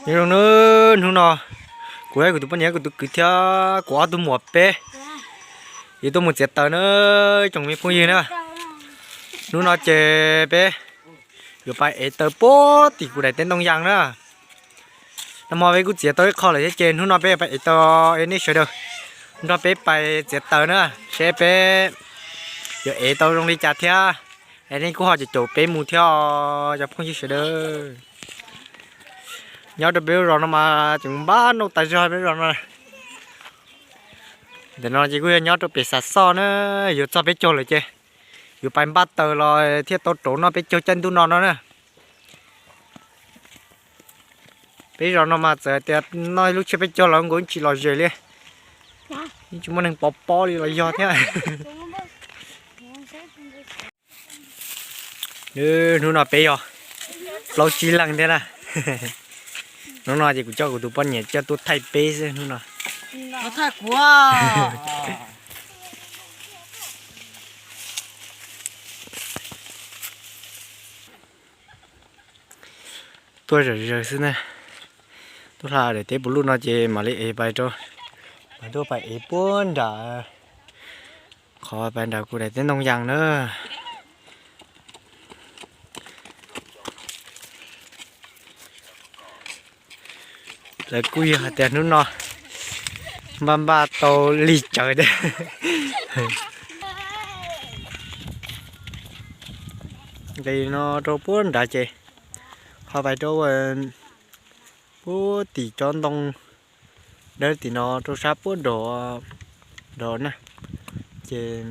Zoo na, hnub no kuv, kuv tus poj niam, kuv tus kwv thiab kuv ob tug muam peb yuav tuaj mus txiav taws na, tsoom me phooj ywg na. Hnub no ces peb yuav pais ev taws puag tim kuv daim teb ntoo yas na. Nag hmo peb kuj txiav tau ib qho lawm thiab ces hnub no peb yuav pais ev taws, es nej sawv daws nrog peb pais txiav taws na, seb peb yuav ev tau zoo li cas thiab. Es nej kuj ho caum caum peb mus thiab os cov phooj ywg sawv daws. Nyob rau peb lub zos no mas tseem npaj noj tas zog peb lub zos no. Ntawm no ces kuj yog nyob rau pem Xav Xoj na, yuav txog peb caug lawm ces yuav pais npaj taws los thiaj tau rauv noj peb caug caij ntuj no no na. Peb zos no mas txawm tias noj lub tsiab peb caug los nkaus tsis lom zem li, tsis muaj neeg pov pob li los yog thiab. Hnub no peb yog plaub tsib leeg thiab na. Hnub no ces kuv coj kuv tus poj niam coj tuaj thaij peb xwb hnub no. Tuaj zom zaws xwb na. Tuaj hla daim teb puv luj no ces mam li ev pais rau, mam tuaj pais ev puag nram, qhov pais nram kuv daim teb ntoo yas na. Lawv kuj yog hais tias hnub no npaj npaj tau lig tsawv thiab. Nqis no rau puag nrad ces ho pais rau puag tim cov ntoo dawb tim no rau sab puag nram, nram na. Ces,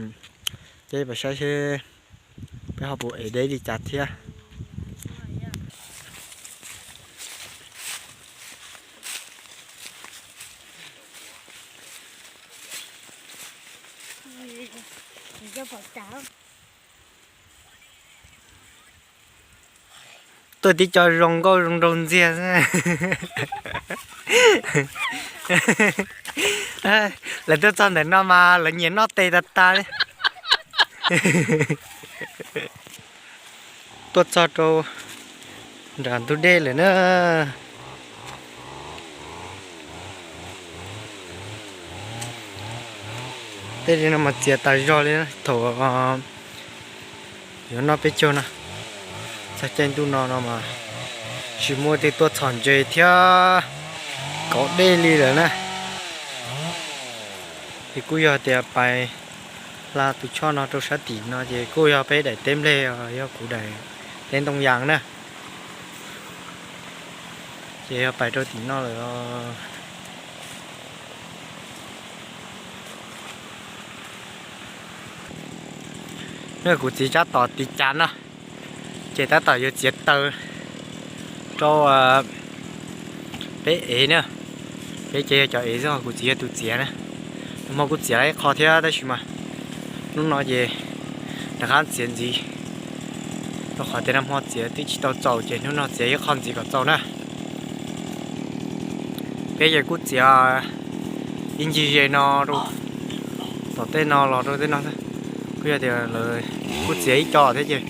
ces peb saib seb peb ho puas ev deb li cas thiab. Tuaj tib co zoo nkauj zoo nraug ntxiag xwb. Lawv tuaj txog ntawm no mas lawv nyiam noj tes tas tas li. Tuaj txog rau nram ntug dej lawm na. Tej no mas txiav tas zog li thaum yuav noj peb caug no. Txog caij ntuj no no mas tsis muaj tej tuaj txhom ntses thiab kauv dej li lawm na. Ces kuj yog tias pais hla tus choj no rau sab tim no ces kuj yog peb daim teb nplej, yog kuv daim teb ntoo yas na. Ces yog pais rau tim no lawm. Kuv txiv tab tom tiv cav no, ces tab tom yuav txiav taws rau peb ev na. Peb ces yog cov ev xwb, kuv txiv yog tus txiav na. Nag hmo kuj txiav ib qho thiab tab sis mas hnub no ces rov qab txiav ntxiv, rau qhov tias nag hmo txiav twb tsis tau txaus ces hnub no txiav ib qho ntxiv kom txaus na. Peb ces kuj txiav ib ncig ze no rau tom tej no los rau tej no xwb. Kuj yog tias lawv kuj txiav ib co thiab ces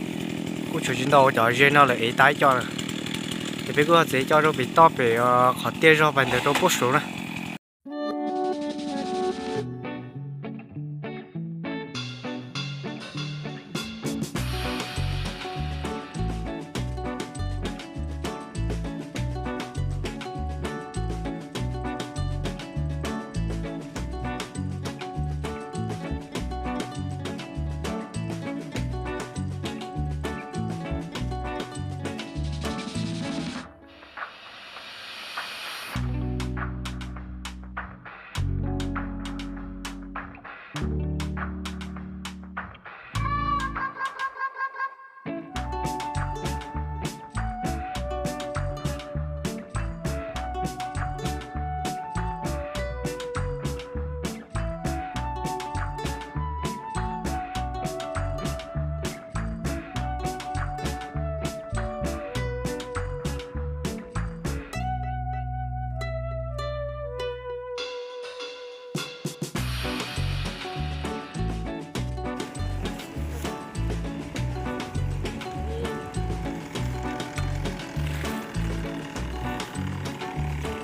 kuj tshuav tsis ntau, cov ze no lawv ev tas ib co lawm. Ces peb kuj ho txiav ib co rau pem toj pem qhov tiaj zog pais ntawd rau puag saud na.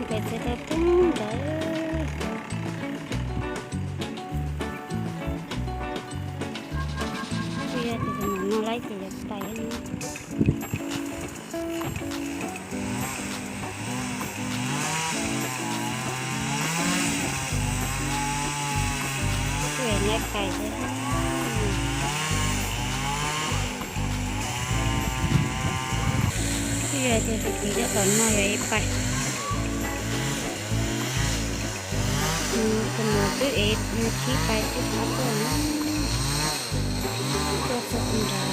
Pais txog rau pem nrad. Twb yog tias tus maum no laib ces yuav pais no. Twb yog laib pais thiab. Twb yog tias tus kwv coj tom no yog ib pais. Tus maum twb ev mus txhib pais twb qab tuaj na. Tuaj txog nrad.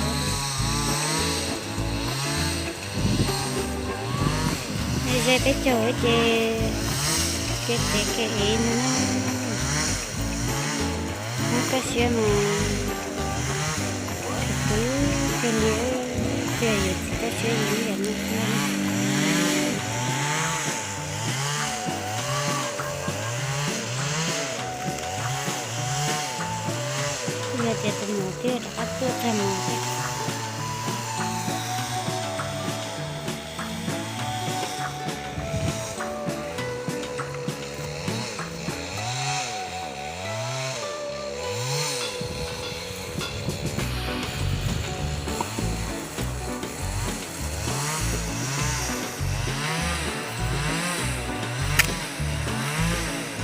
Ze peb caug ces kev tsev kev ev no na. Muab kaj siab mas khwv khwv kawg li, tsis yog yuav txiv kaj siab yus ib yam no xwb. Yog tias tus maum twb rov qab tuaj tag mas thiab.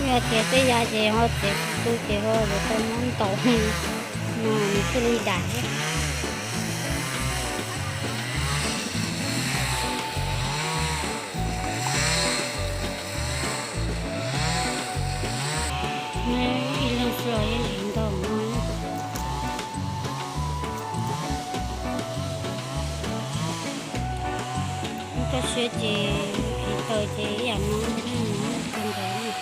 Yog tias tej yav ces ho txiav tu ces ho yuav tau muab ntaus no nws thiaj li dam thiab. Ib leeg xwb los yeej ev ntau no. Muab kaj siab ces ev taws ces ib yam no, ib yam no kawg nkaus.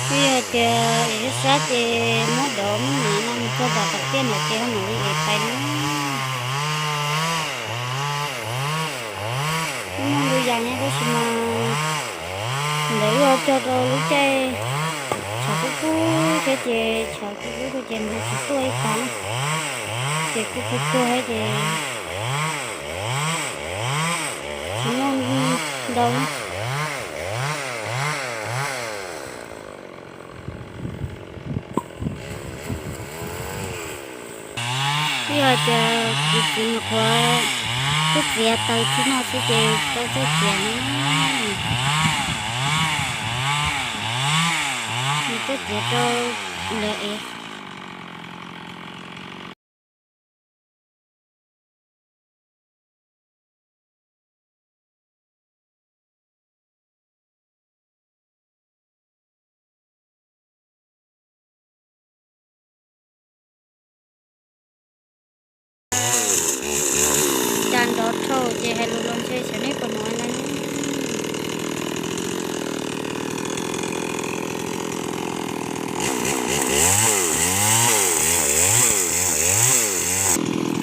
Twb yog tias ev sab sab ces muab dov muab hnav no mus txog nram qhov tiaj ntawd ces ho mam li ev pais na. Muaj ntau yam nyob tab sis mas ntawd wb ho cog rau lub caij tshav kub kub thiab ces tshav kub kub ces nws ho tsis tuaj ib qho na. Ces kub kub tuag thiab ces tsis muaj ntau na. Twb yog tias kuv txiv nyuam qhuav tuaj txiav taws txhij no xwb ces tau tuaj txiav no. Nws tuaj txiav rau lawv ev. Cas nrov dhau ces hais lus los ntshe xyov nej puas hnov no.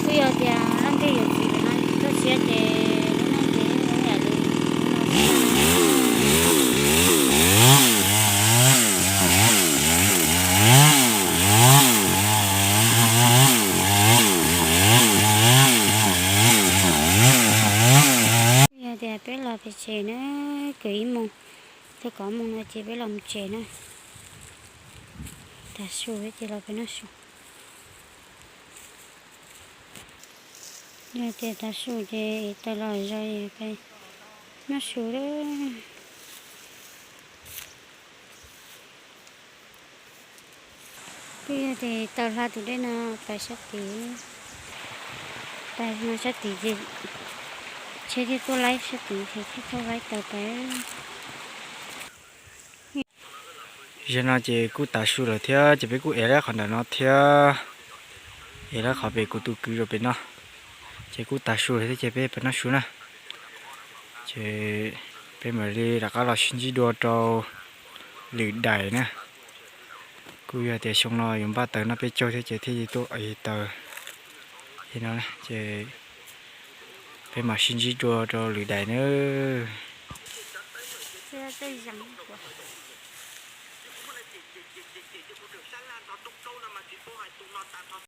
Twb yog tias leej twg yuav txiv lawm no txoj sia ces lub neej ces yeej zoo ib yam li no. Yog tias peb los pem tsev na, kwv ib moos, thaum kaum moos no ces peb los mus tsev na. Tav su ces los pem noj su. Yog tias tav su ces ev taws los zog pem noj su lawm. Twb yog tias taws hla tus dej no pais sab tid, pais no sab tid ces tsheb thiaj tuaj laib sab tid ces thiaj tuaj laib taws pais. Zaum no ces kuj tav su lawm thiab ces peb kuj ev lawm qhov ntawm no thiab, ev lawm qhov pem kuv tus kwv zaum pem no, ces kuj tav su lawm thiab ces peb pais noj su na. Ces peb mam li rov qab los sib ntsib dua rau lwm daim na. Kuj yog tias xyoo no yuav npaj taws noj peb caug thiab ces thiaj li tuaj ev taws li no na, ces peb mam sib ntsib dua rau lwm daim nawb.